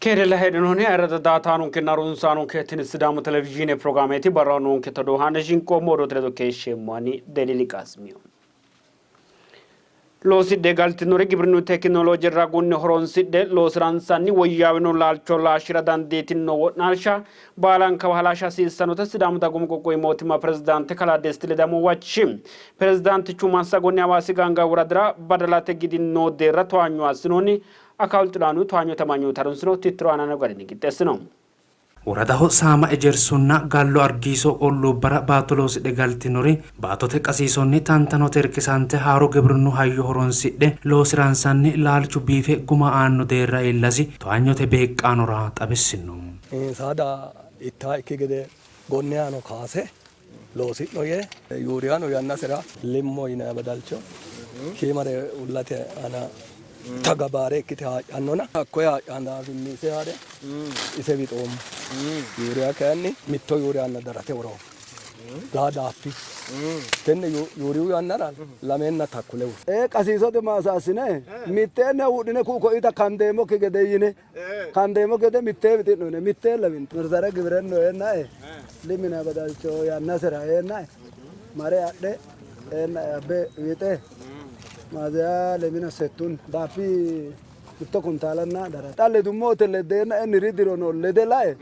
Keerella heedhinoonni ayirrada daaataanonkenna harunsaanonke tini Sidaamu televizhiine pirogiraameeti barraho noonke todoo haa'ne shinqoommo odoote ledo keeshsheemmo ani Deliili Qaasimiyo. Loosidhe galtinori gibrinnu tekinolooje ragunni horoonsidhe loosi'ransanni woyyaawino laalcho laashshi'ra dandiitinno wo'naalsha baalankawa halashsha hasiissannota Sidaamu Dagoomu Qoqqowi Mootimma Pirezidaante Kalaa Desti Ledamo huwachishi. Pirezidaantichu massagonni Hawaasi Gaangaawi woradira badalate gidi noo deerra towaanyo assinoonni. Akaawul Xilaanu towaanyote amanyoote harunsino tittiro aananno garinni qixxeessino. Woradaho Saama Ejersunna Gallo Argiiso olluubbara baatto loosidhe galtinori baattote qasiisonni tantanote irkisante haaro gibrinnu hayyo horonsidhe loosi'ransanni laalchu biife guma aanno deerra iillasi towaanyote beeqqaanora xawissino. Saada ittaakki gede gonneano kaase loosi'no yee Yuuriyano yannasera limmo yinanni badalcho shiimare uullate aana taga baare ikkite haadhannona hakkoye haadhanno daafinni ise haare ise wixoommo. Yuuriya kayinni mitto yuuriyanna darate woroommo. Gaa daaffi. Tenne yuuriyu yannara lamenna takku lewu. Ee qasiisote maasa assine mitteenni hawuudhine ku'u ko'iita kandeemmokki gede yine Kandeemmo gede mittee wixi'no yine mittee lawinto. Mirzare giwirenno eennae limina badalcho yannasera eennae mare adhe eennae abbe wixe maaziya lemina settun daaffi mitto kuntaalanna dara. Xa ledummote leddeennae niri dirono lede lae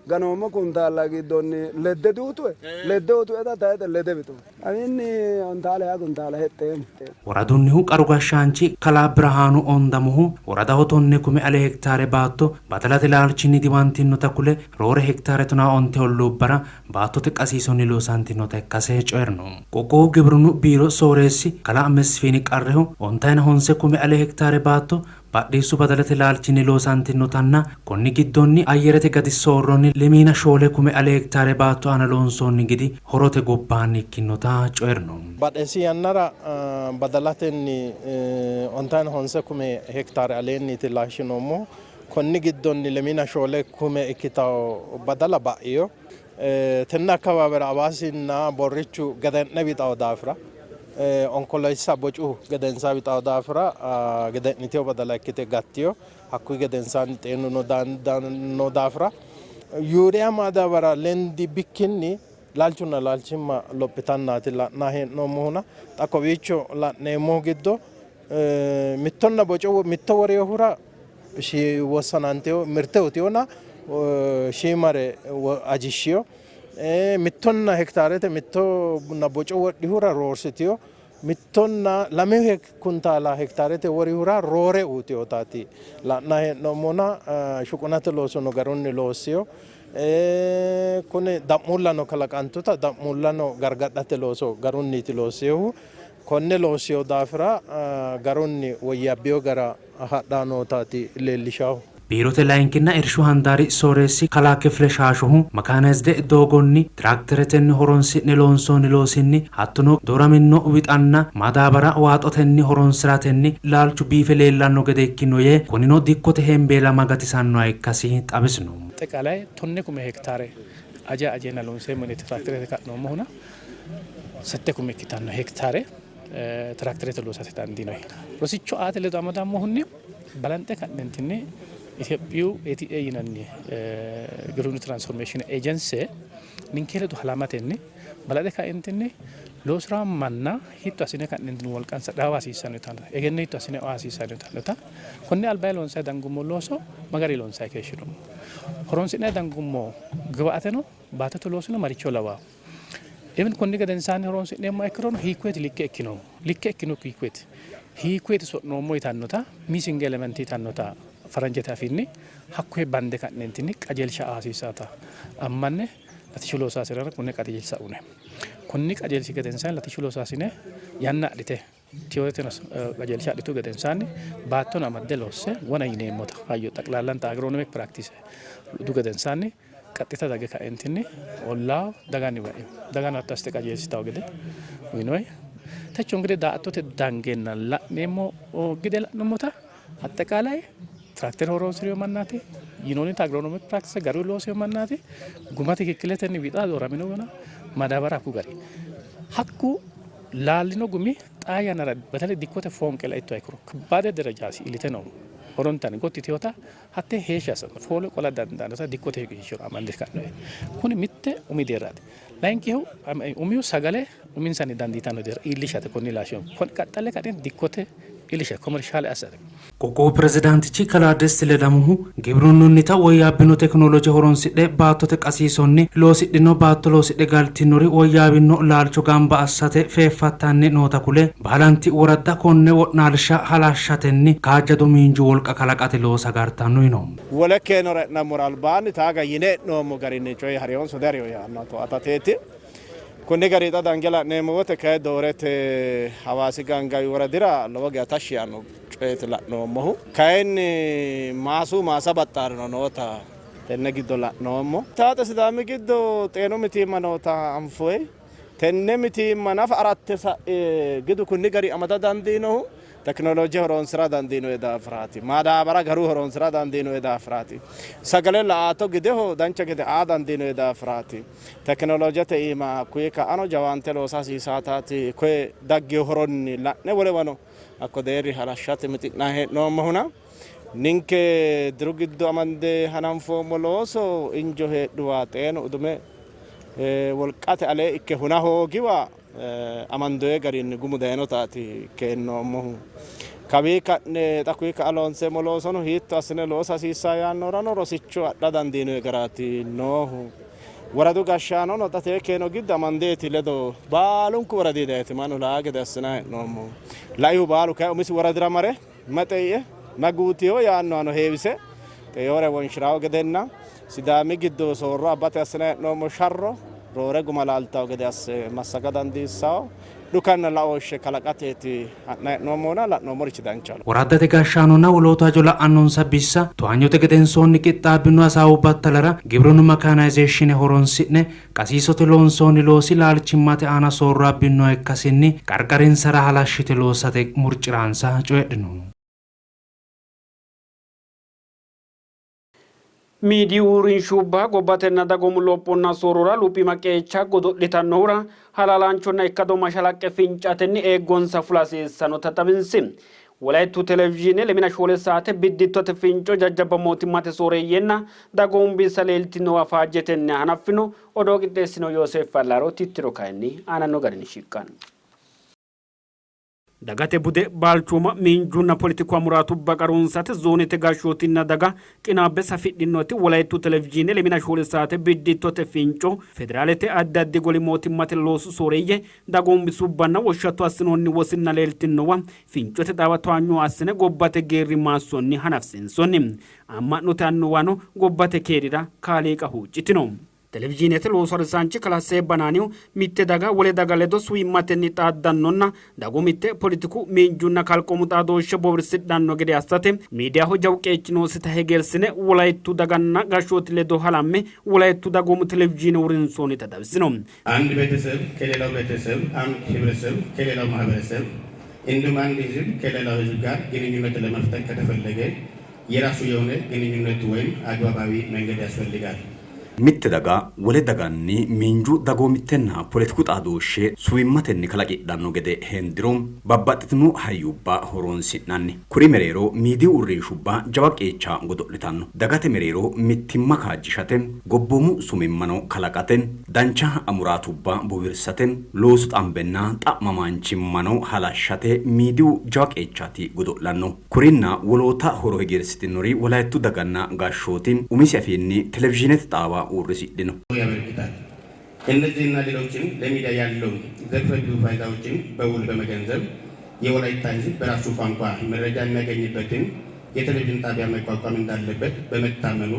ganoommo kuntaalla giddonni ledde duutue ledde utueta tayixe lede wixu. Kawiinni ontaa leyaa kuntaala hexxeemmo. Woradunnihu qaru gashshaanchi kalaa Birhaanu Ondamohu, woradaho tonne kume ale hektaare baatto badalate laalchinni diwantinota kule, roore hektaare tonaa onte olluubbara baattote qasiisonni loosantinota ikkase coyi'rino. Qoqqowu gibrinnu biiro sooreessi kalaa Mesfiini Qarrehu, ontayina honse kume ale hektaare baatto Badheessu badalate laalchinni loosantinnotanna konni giddonni ayyerete gadi soorronni lemiina shoole kume ale hektaare baatto aana loonsoonni gidi horote gobbaanni ikkinnota coyi'rino. Badheessi yannara badalatenni ontayina honse kume hektaare aleenniiti laashshinoommohu. Konni giddonni lemiina shoole kume ikkitanno badala ba'ino. Tenne akkawaawera Hawaasinna Borrichu gede'ne wixawo daafira Onkololeessa bocu gedensaa wixawo daafira gede'nitino badala ikkite gattino. Hakkuyi gedensaanni xeenuno daanno daafira Yuuriya maadaabara lendi bikkinni laalchunna laalchimma lophitannaati la'nanni hee'noommohuna xa kowiicho la'neemmohu giddo mittonna boco mitto worinohura wossanantino mirte utinona shiimare ajishshino. Mittonna hektaarete mittonna boco wodhihura roorsitino. Mittonna lame kuntaala hektaarete worihura roore uyitinotaati la'nanni hee'noommona shuqunate loosono garunni loossino. Kuni da'muullano kalaqantuta da'muullano gargadhate looso garunniiti loossinohu. Konne loossino daafira garunni woyyaabbino gara hadhanni nootaati leellishahu. Biirote layinkinna irshu handaari sooreessi kalaa Kifle Shaashohu, mekaanayizide doogonni tiraakteretenni horonsi'ne loonsoonni loosinni hattono dooraminno wixanna madaabara waaxotenni horonsi'ratenni laalchu biife leellanno gede ikkino yee, kunino dikkote hembeelama gatisannoha ikkasi xawisino. Axeqalay tonne kume hektaare aja ajeenna loonseemmo yine tiraakterete ka'noommohuna sette kume ikkitanno hektaare tiraakterete loosate dandiinoonni. Rosicho aate ledo amadammohunni balanxe ka'neentinni Itophiyu ATA yinanni gibrinnu tiraansformeeshine ejense ninke ledo halamatenni balaxe kaentinni loosi'ra manna hiitto assine ka'neentinni wolqansa dhaawa hasiissanno yitannota egenno hiitto assine aa hasiissanno yitannota konne albaanni loonsanni dangummo looso ma garinni loonsanni keeshshinoommo? Horonsi'nanni dangummo giwaateno baattote loosino maricho lawanno? Even konni gedensaanni horonsi'neemmoha ikkirono hiikkueti likke ikkinohu? Likke ikkinokki hiikkueti? Hiikkueti so'noommo yitannota missing element yitannota faranjete afiinni hakkoye bande ka'neentinni qajeelsha aa hasiissaata ammanne latishshu loosaasinera konne qajeelsha uyne konni qajeelshi gedensaanni latishshu loosaasine yanna adhite Tiyoreteno qajeelsha adhitu gedensaanni baattono amadde loosse wona yineemmota hayyo xaqlaallanta agronomic practice loodu gedensaanni qaxxita dagge ka'entinni ollaaho daganniwa e'ino. Dagano hatto assite qajeelsitanno gede uyinoyi. Techo ingidihi daa''attote dangenna la'neemmo gide la'nummota axxeqaalay tiraaktere horonsi'rino mannaati, yinoonnita agronomic practice garunni loosino mannaati, guma tikikkiletenni wixa dooramino gana, madaabara hakku gari. Hakku. Laalino gumi xaa yannara betele dikkote foonqe laittoha ikkiro kabbaade derejasi iillite no horontanni gotti yiteewota hattee heeshshi assanno foole qola dandaannota dikkote shiqishiro amande ka'noe. Kuni mitte umi deerraati. Layinkihu umihu sagale uminsanni dandiitanno deerra iillishate konni laashsho qaxxale ka'ne dikkote iillisha komershaale assate. Qoqqowu pirezidaantichi kalaa Desti Ledamohu gibrinnunnita woyyaabbino tekinoloje horonsidhe baattote qasiisonni loosidhino baatto loosidhe galtinori woyyaawino laalcho gamba assate feeffattanni noota kule, baalanti woradda konne wo'naalsha halashshatenni kaajjado miinju wolqa kalaqate loosa agartanno yino. Wole keenora e'nammora albaanni taaga yine e'noommo garinni coyi harinonso diharino yaannoha to'atateeti. Kunni garinni xa dange la'neemmo wote kayi Doorete Hawaasi Gaangaawi woradira lowo geya tashshi yaanno coyeeti la'noommohu. Kayinni maasu maasa baxxaarino noota tenne giddo la'noommo. Taaxe Sidaami giddo xeenu mitiimma noota anfoyi. Tenne mitiimma nafa aratte sa'e gidu kunni gari amada dandiinohu tekinolooje horoonsi'ra dandiinoyi daafiraati. Maadaabara garu horoonsi'ra dandiinoyi daafiraati. Sagale la''ato gideho dancha gede aa dandiinoyi daafiraati. Tekinoloojete iima hakkuyi ka'ano jawaante loosa hasiisaataati. Koye daggino horonni la'ne wolewano hakko deerri halashshate mixi'nanni hee'noommohuna ninke diru giddo amande hananfoommo looso injo heedhuwa xeenu udume wolqate alee ikke huna hoogiwa amandoye garinni gumu dayinotaati keennoommohu. Kawii ka'ne xa kuyi ka'a loonseemmo loosono hiitto assine loosa hasiissanno yaannohurano rosicho adha dandiinoyi garaati noohu. Woradu gashshaanono xa tee keeno giddo amandeeti ledo baalunku woradi dayeeti mannu laa gede assinanni hee'noommohu. Laihu baalu kayi umisi woradira mare ma xeie ma guutino yaannohano heewise xeeore wonshi'ranno gedenna Sidaami giddo soorro abbate assinanni hee'noommo sharro roore guma laaltanno gede asse massaga dandiissanno dhukanna laooshshe kalaqateeti ha'nanni hee'noommohuna la'noommorichi danchaho. Woraddate gashshaanonna wolootu hajo la'annonsa bissa towaanyote gedensoonni qixxaabbino hasaawu battalara gibrinnu mekaanayzeeshine horonsi'ne qasiisote loonsoonni loosi laalchimmate aana soorro abbinoha ikkasinni qarqarinsara halashshite loosate murci'ransa coyidhino. Miidiyu uurrinshubba gobbatenna dagoomu lophonna soorrora luphiima qeecha godo'litannohura halaalaanchonna ikkado mashalaqqe fincatenni eeggonsa fula hasiissannota xawinsi. Wolayittu televizhiine lemina shoole saate biddittote finco jajjabba mootimmate sooreeyyenna dagoomu bissa leeltinowa faajjetenni hanaffino. Odoo qixxeessinohu Yooseef Fallaaro, tittiro kayinni aananno garinni shiqqanno. Dagate bude, balchooma, miinjunna poletiku amuraatubba qarunsate zoonete gashshootinna daga qinaabbe safidhinnoti Wolayittu Televizhiine lemina shoole saate biddittote finco federaalete addi addi goli mootimmate loosu sooreeyye, dagoomu bisubbanna woshshatto assinoonni wosinna leeltinnowa fincote xaawa towaanyo assine gobbate geerri maassonni hanafsiinsoonni. Amma'note annuwano gobbate keerira kaaliiqa huuccitino. Televizhiinete loosu harisaanchi kalaa Seebba Naanihu mitte daga wole daga ledo suwimmatenni xaaddannonna dagoomitte, poletiku, miinjunna kalqoomu xaadooshshe bowirsidhanno gede assate miidiyaho jawu qeechi noosita hegersine Wolayittu daganna gashshooti ledo halamme Wolayittu dagoomu televizhiine uurrinsoonnita xawisino. አንድ ቤተሰብ ከሌላው ቤተሰብ፣ አንድ ህብረተሰብ ከሌላው ማህበረሰብ እንዲሁም አንድ ህዝብ ከሌላው ህዝብ ጋር ግንኙነት ለመፍጠር ከተፈለገ የራሱ የሆነ ግንኙነት ወይም አግባባዊ መንገድ ያስፈልጋል። Mitte daga wole daganni miinju, dagoomittenna poletiku xaadooshshe suwimmatenni kalaqidhanno gede hendiro babbaxxitino hayyubba horoonsi'nanni. Kuri mereero miidiyu uurrinshubba jawa qeecha godo'litanno. Dagate mereero mittimma kaajjishate, gobboomu sumimmano kalaqate, dancha amuraatubba bowirsate, loosu xambenna xa'mamaanchimmano halashshate miidiyu jawa qeechaati godo'lannohu. Kurinna woloota horo hegersitinori Wolayittu daganna gashshooti umisi afiinni televizhiinete xaawa uurrisidhino. ያበረክታል። እነዚህና ሌሎችን ለሚዲያ ያለውን ዘርፈ ብዙ ፋይዳዎችን በውል በመገንዘብ የወላይታ ሕዝብ በራሱ ቋንቋ መረጃ የሚያገኝበትን የቴሌቪዥን ጣቢያ መቋቋም እንዳለበት በመታመኑ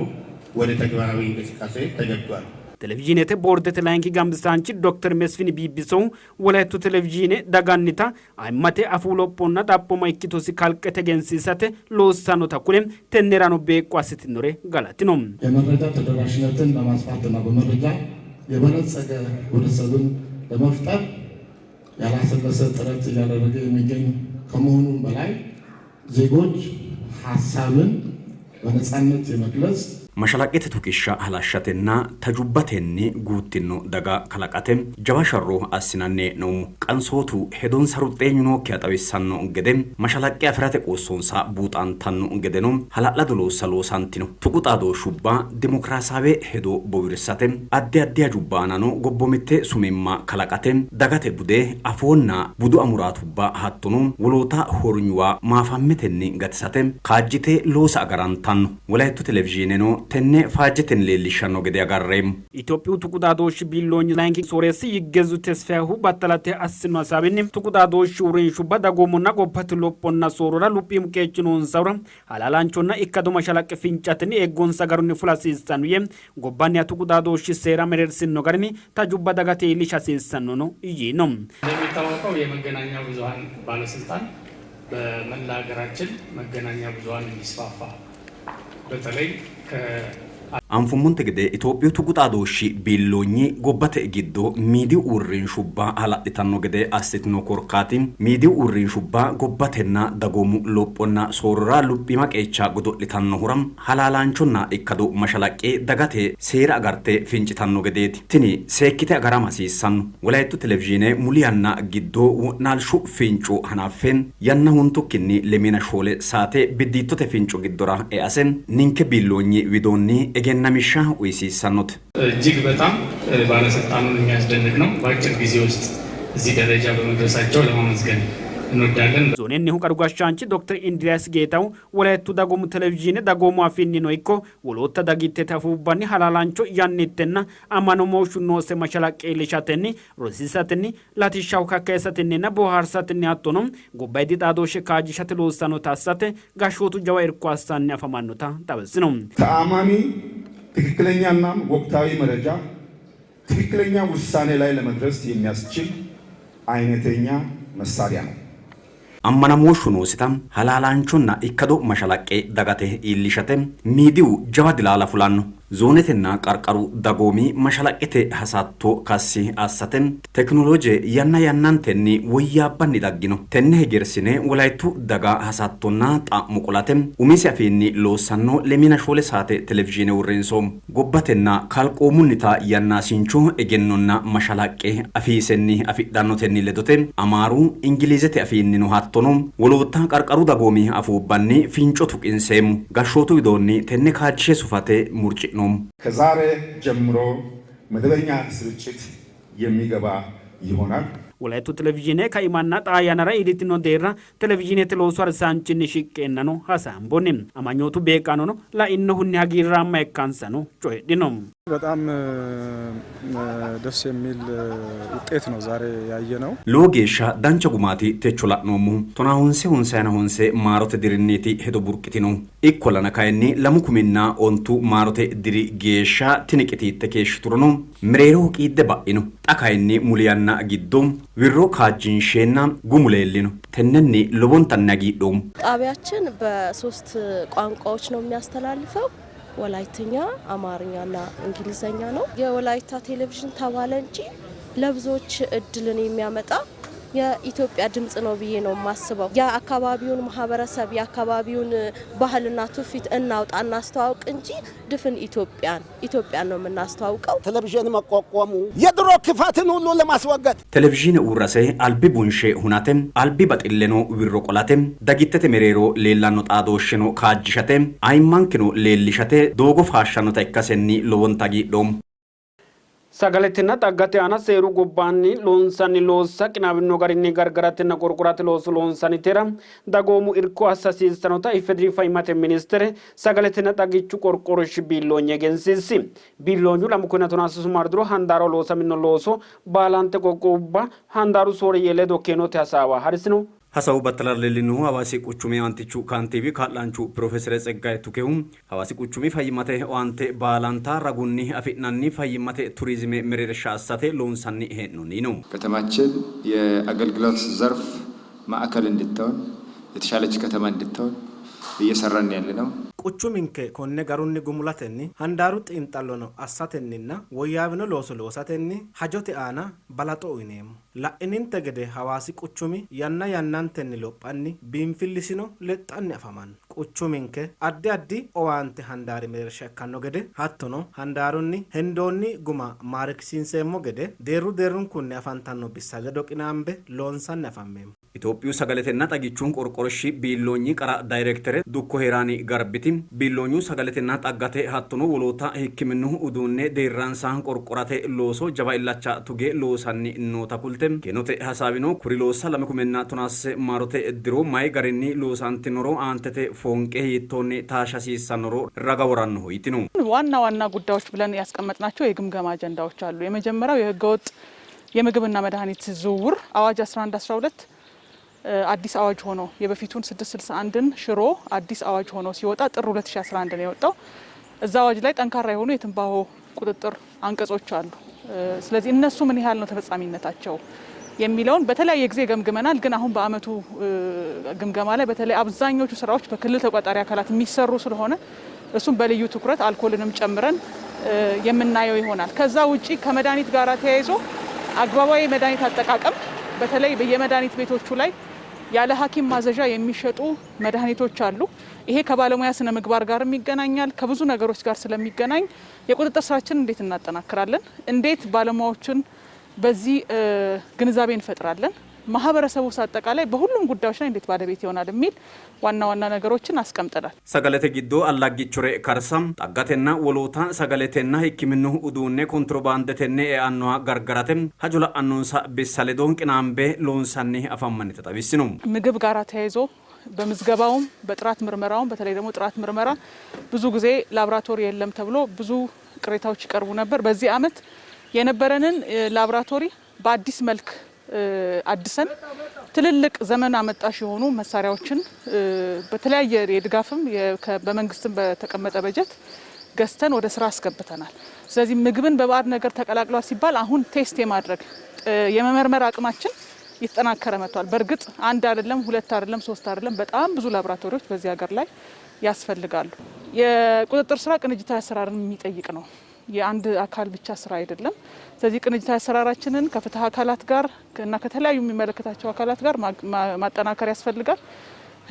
ወደ ተግባራዊ እንቅስቃሴ ተገብቷል። Televizhiinete boordete layinki gambisaanchi dokter Mesfin Biibbisohu Wolayittu televizhiine dagannita ayimmate afuu lophonna xaphooma ikkitosi kalqete egensiisate loossannota kule tennerano beeqqo assitinore galatino. የመረጃ ተደራሽነትን ለማስፋትና በመረጃ የበለጸገ ህብረተሰብን ለመፍጠር ያላሰለሰ ጥረት እያደረገ የሚገኝ ከመሆኑም በላይ ዜጎች ሀሳብን በነፃነት የመግለጽ Mashalaqqete tuqishsha halashshatenna tajubbatenni guuttino daga kalaqate jawa sharro assinanni hee'noommo. Qansootu hedonsa ruxxeenyu nookkiha xawissanno gede, mashalaqqe afi'rate qoossonsa buuxantanno gedeno hala'lado loossa loosantino. Tuqu xaadooshshubba dimokiraasaawe hedo bowirsate, addi addi hajubba aanano gobboomitte sumimma kalaqate, dagate bude, afoonna budu amuraatubba hattono woloota hornyuwa maafammetenni gatisate kaajjite loosa agarantanno. Wolayittu Televizhiineno tenne faajjetenni leellishshanno gede agarreemmo. Itophiyu tuqu xaadooshshi biilloonyi layinki sooreessi Yiggezu Tesfayehu battalate assino hasaawinni, tuqu xaadooshshi uurrinshubba dagoomunna gobbate lophonna soorrora luphiimu qeechi noonsahura halaalaanchonna ikkado mashalaqqe fincatenni eeggonsa garunni fula hasiissanno yee, gobbanniha tuqu xaadooshshi seera mereersinno garinni tajubba dagate iillisha hasiissannono yiino. እንደሚታወቀው የመገናኛ ብዙሃን ባለስልጣን በመላ ሀገራችን መገናኛ ብዙሃን እንዲስፋፋ በተለይ Anfummonte gede Itophiyu tuqu xaadooshshi biilloonyi gobbate giddo miidiyu uurrinshubba hala'litanno gede assitino korkaati miidiyu uurrinshubba gobbatenna dagoomu lophonna soorrora luphiima qeecha godo'litannohura halaalaanchonna ikkado mashalaqqe dagate seera agarte fincitanno gedeeti. Tini seekkite agarama hasiissanno. Wolayittu televizhiine muli yanna giddo wo'naalshu finco hanaffe yanna huntukkinni lemiina shoole saate biddiittote finco giddora ease ninke biilloonyi widoonni egennamishsha uyisiissannote. እጅግ በጣም ባለስልጣኑን የሚያስደንቅ ነው። በአጭር ጊዜ ውስጥ እዚህ ደረጃ በመድረሳቸው ለማመስገን እንወዳለን። Zoonennihu qaru gashshaanchi Dokter Indiriyaas Geetaw Wolayittu dagoomu televizhiine dagoomu afiinnino ikko wolootta dagittete afuubbanni halaalaancho yannittenna ammanamooshshu noose mashalaqqe iillishatenni rosiisatenni latishshaho kakkayisatenninna boohaarsatenni hattono gobbayidi xaadooshshe kaajjishate loossannota assate gashshootu jawa irko assanni afamannota xawisino. ተአማኒ ትክክለኛና ወቅታዊ መረጃ ትክክለኛ ውሳኔ ላይ ለመድረስ የሚያስችል አይነተኛ መሳሪያ ነው። Ammanamooshshu noosita halaalaanchonna ikkado mashalaqqe dagate iillishate miidiyu jawa dilaala fulanno. Zoonetenna qarqaru dagoomi mashalaqqete hasatto kassi assate tekinolooje yanna yannantenni woyyaabbanni daggino. Tenne hegersine Wolayittu daga hasattonna xa'mo qolate umise afiinni loossanno lemiina shoole saate televizhiine uurrinsoommo. Gobbatenna kalqoomunnita yannaasincho egennonna mashalaqqe afiisenni afidhannotenni ledote Amaaru, Ingiliizete afiinnino hattono wolootta qarqaru dagoomi afuubbanni finco tuqinseemmo. Gashshootu widoonni tenne kaajjishe sufate murci'noommo. ከዛሬ ጀምሮ መደበኛ ስርጭት የሚገባ ይሆናል። Wolayittu televizhiine kaimanna xaa yannara iillitino deerra televizhiinete loosu harisaanchinni shiqqeennano hasaambonni. Amanyootu beeqqaanono lainohunni hagiirraamma ikkansano coyidhino. በጣም ደስ የሚል ውጤት ነው ዛሬ ያየነው። Lowo geeshsha dancha gumaati techo la'noommohu. Tonaa honse honsayina honse maarote dirinniiti hedo burqitinohu. Ikkollana kayinni lamu kuminna ontu maarote diri geeshsha tini qitiitte keeshshiturono mereeroho qiidde ba'ino. Xa kayinni muli yanna giddo wirro kaajjinsheenna gumu leellino. Tennenni lowontanni hagiidhoommo. ጣቢያችን በሶስት ቋንቋዎች ነው የሚያስተላልፈው። ወላይትኛ፣ አማርኛና እንግሊዘኛ ነው። የወላይታ ቴሌቪዥን ተባለ እንጂ ለብዙዎች እድልን የሚያመጣ የኢትዮጵያ ድምጽ ነው ብዬ ነው የማስበው። የአካባቢውን ማህበረሰብ የአካባቢውን ባህልና ትውፊት እናውጣ እናስተዋውቅ እንጂ ድፍን ኢትዮጵያን ነው የምናስተዋውቀው። ቴሌቪዥን መቋቋሙ የድሮ ክፋትን ሁሉ ለማስወገድ Televizhiine uurrase albi bunshe hunate, albi baxilleno wirro qolate, dagittete mereero leellanno xaadooshsheno kaajjishate, ayimmankeno leellishate doogo faashshannota ikkasenni lowonta hagiidhoommo. Sagaletenna xaggate aana seeru gobbaanni loonsanni loossa qinaawino garinni gargaratenna qorqorate looso loonsannitera dagoomu irko assa hasiissannota IFEDIRI fayyimmate ministere sagaletenna xagichu qorqorshi biilloonyi egensiisi. Biilloonyu lamu kuminna tonaa sasu maardiro handaaraho loosamino looso baalante qoqqowubba handaaru sooreeyye ledo keenote hasaawa harisino. Hasaawu battalara leellinohu Hawaasi quchumi aantichu kantiibi kaa'laanchu Pirofeesere Tseggaaye Tukehu Hawaasi quchumi fayyimmate owaante baalanta ragunni afi'nanni fayyimmate turizime mereersha assate loonsanni hee'noonni yiino. ከተማችን የአገልግሎት ዘርፍ ማዕከል እንድትሆን የተሻለች ከተማ እንድትሆን እየሰራን ያለ ነው። Quchuminke konne garunni gumulatenni handaaru xiinxallono assatenninna woyyaawino looso loosatenni hajote aana balaxo uyneemmo. La'ininte gede Hawaasi quchumi yanna yannantenni lophanni biinfillisino lexxanni afamanno. Quchuminke addi addi owaante handaari mereersha ikkanno gede hattono handaarunni hendoonni guma maareekkisiinseemmo gede deerru deerrunkunni afantanno bissa ledo qinaambe loonsanni afammeemmo. Itophiyu sagaletenna xagichu qorqorshi biilloonyi qara dayirektere dukko Heeraani Garbiti, biilloonyu sagaletenna xaggate hattono woloota hikkiminnu uduunne deerransa qorqorate looso jawa illacha tuge loosanni noota kulte, keenote hasaawino kuri loossa 2017 maarote diro may garinni loosantinoro aantete foonqe hiittoonni taashsha hasiissannoro raga worannoho yitino. ዋና ዋና ጉዳዮች ብለን ያስቀመጥናቸው የግምገማ አጀንዳዎች አሉ። የመጀመሪያው የህገወጥ የምግብና መድኃኒት ዝውውር አዋጅ 1112 አዲስ አዋጅ ሆኖ የበፊቱን 661ን ሽሮ አዲስ አዋጅ ሆኖ ሲወጣ ጥር 2011 ነው የወጣው። እዛ አዋጅ ላይ ጠንካራ የሆኑ የትንባሆ ቁጥጥር አንቀጾች አሉ። ስለዚህ እነሱ ምን ያህል ነው ተፈጻሚነታቸው የሚለውን በተለያየ ጊዜ ገምግመናል። ግን አሁን በአመቱ ግምገማ ላይ በተለይ አብዛኞቹ ስራዎች በክልል ተቆጣጣሪ አካላት የሚሰሩ ስለሆነ እሱም በልዩ ትኩረት አልኮልንም ጨምረን የምናየው ይሆናል። ከዛ ውጪ ከመድኃኒት ጋር ተያይዞ አግባባዊ የመድኃኒት አጠቃቀም በተለይ በየመድኃኒት ቤቶቹ ላይ ያለ ሐኪም ማዘዣ የሚሸጡ መድኃኒቶች አሉ። ይሄ ከባለሙያ ስነ ምግባር ጋርም ይገናኛል፣ ከብዙ ነገሮች ጋር ስለሚገናኝ የቁጥጥር ስራችን እንዴት እናጠናክራለን፣ እንዴት ባለሙያዎችን በዚህ ግንዛቤ እንፈጥራለን፣ ማህበረሰቡ አጠቃላይ በሁሉም ጉዳዮች ላይ እንዴት ባለቤት ይሆናል የሚል ዋና ዋና ነገሮችን አስቀምጠናል። Sagalete giddo allaggichore karsa, xaggatenna woloota sagaletenna hikkiminnu uduunne kontirobaandetenni eannoha gargarate hajo la'annonsa bissa ledo qinaambe loonsanni afammannita xawissino. ምግብ ጋር ተያይዞ በምዝገባውም በጥራት ምርመራውም በተለይ ደግሞ ጥራት ምርመራ ብዙ ጊዜ ላብራቶሪ የለም ተብሎ ብዙ ቅሬታዎች ይቀርቡ ነበር። በዚህ አመት የነበረንን ላብራቶሪ በአዲስ መልክ አድሰን ትልልቅ ዘመን አመጣሽ የሆኑ መሳሪያዎችን በተለያየ የድጋፍም በመንግስትም በተቀመጠ በጀት ገዝተን ወደ ስራ አስገብተናል። ስለዚህ ምግብን በባዕድ ነገር ተቀላቅሏል ሲባል አሁን test የማድረግ የመመርመር አቅማችን እየተጠናከረ መጥቷል። በእርግጥ አንድ አይደለም፣ ሁለት አይደለም፣ ሶስት አይደለም፣ በጣም ብዙ ላቦራቶሪዎች በዚህ ሀገር ላይ ያስፈልጋሉ። የቁጥጥር ስራ ቅንጅታዊ አሰራርን የሚጠይቅ ነው። የአንድ አካል ብቻ ስራ አይደለም። ስለዚህ ቅንጅታዊ አሰራራችንን ከፍትህ አካላት ጋር እና ከተለያዩ የሚመለከታቸው አካላት ጋር ማጠናከር ያስፈልጋል።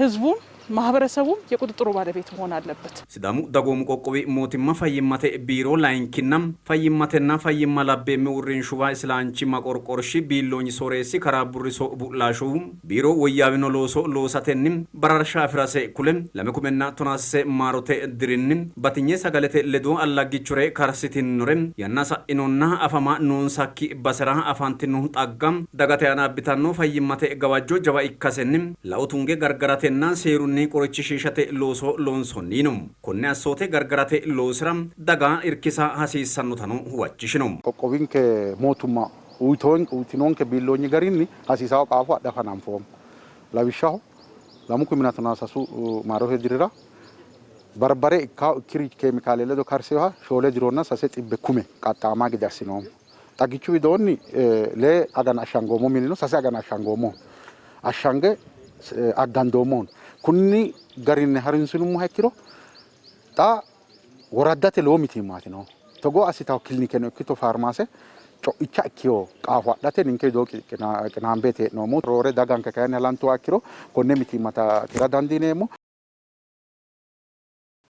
ህዝቡም ማህበረሰቡም የቁጥጥሩ ባለቤት መሆን አለበት። Sidaamu Dagoomu Qoqqowi Mootimma Fayyimmate Biiro layinkinna fayimmatenna fayyimma labbeemme uurrinshuwa isilanchimma qorqorshi biilloonyi sooreessi kalaa Burriso Bu'laashohu biiro woyyaawino looso loosatenni baraarsha afirase kule 2017 maarote dirinni batinye sagalete ledo allaggichore karsitinnore yanna sa'inonna afama noonsakki basera afantino xagga dagate aana abbitanno fayyimmate gawajjo jawa ikkasenni lao tunge gargaratenna seerunni qorichishiishate looso loonsoonni yiino. Konne assoote gargarate loosira daga irkisa hasiissannotano huwachishino. Qoqqowinke mootimma uyitinonke biilloonyi garinni hasiisawo qaafo adha hananfoommo. Lawishshaho 2013 maarote dirira barbare ikkawo ikkiri kemikaale ledo karseha 4 dironna 300 kume qaxxaama gede assinoommo. Xagichu widoonni 6 agana ashangoommo minino 3 agana ashangoommo ashange aggandoommohun kunni garinni harinsinummoha ikkiro xa woraddate lowo mitiimmaati noohu. Togoo assitawo kilinikeno ikkito faarmaase co'icha ikkiyo qaafo adhate ninke widoo qinaambeeti hee'noommo. Roore daganke kayinni halantuha ikkiro konne mitiimmata tira dandiineemmo.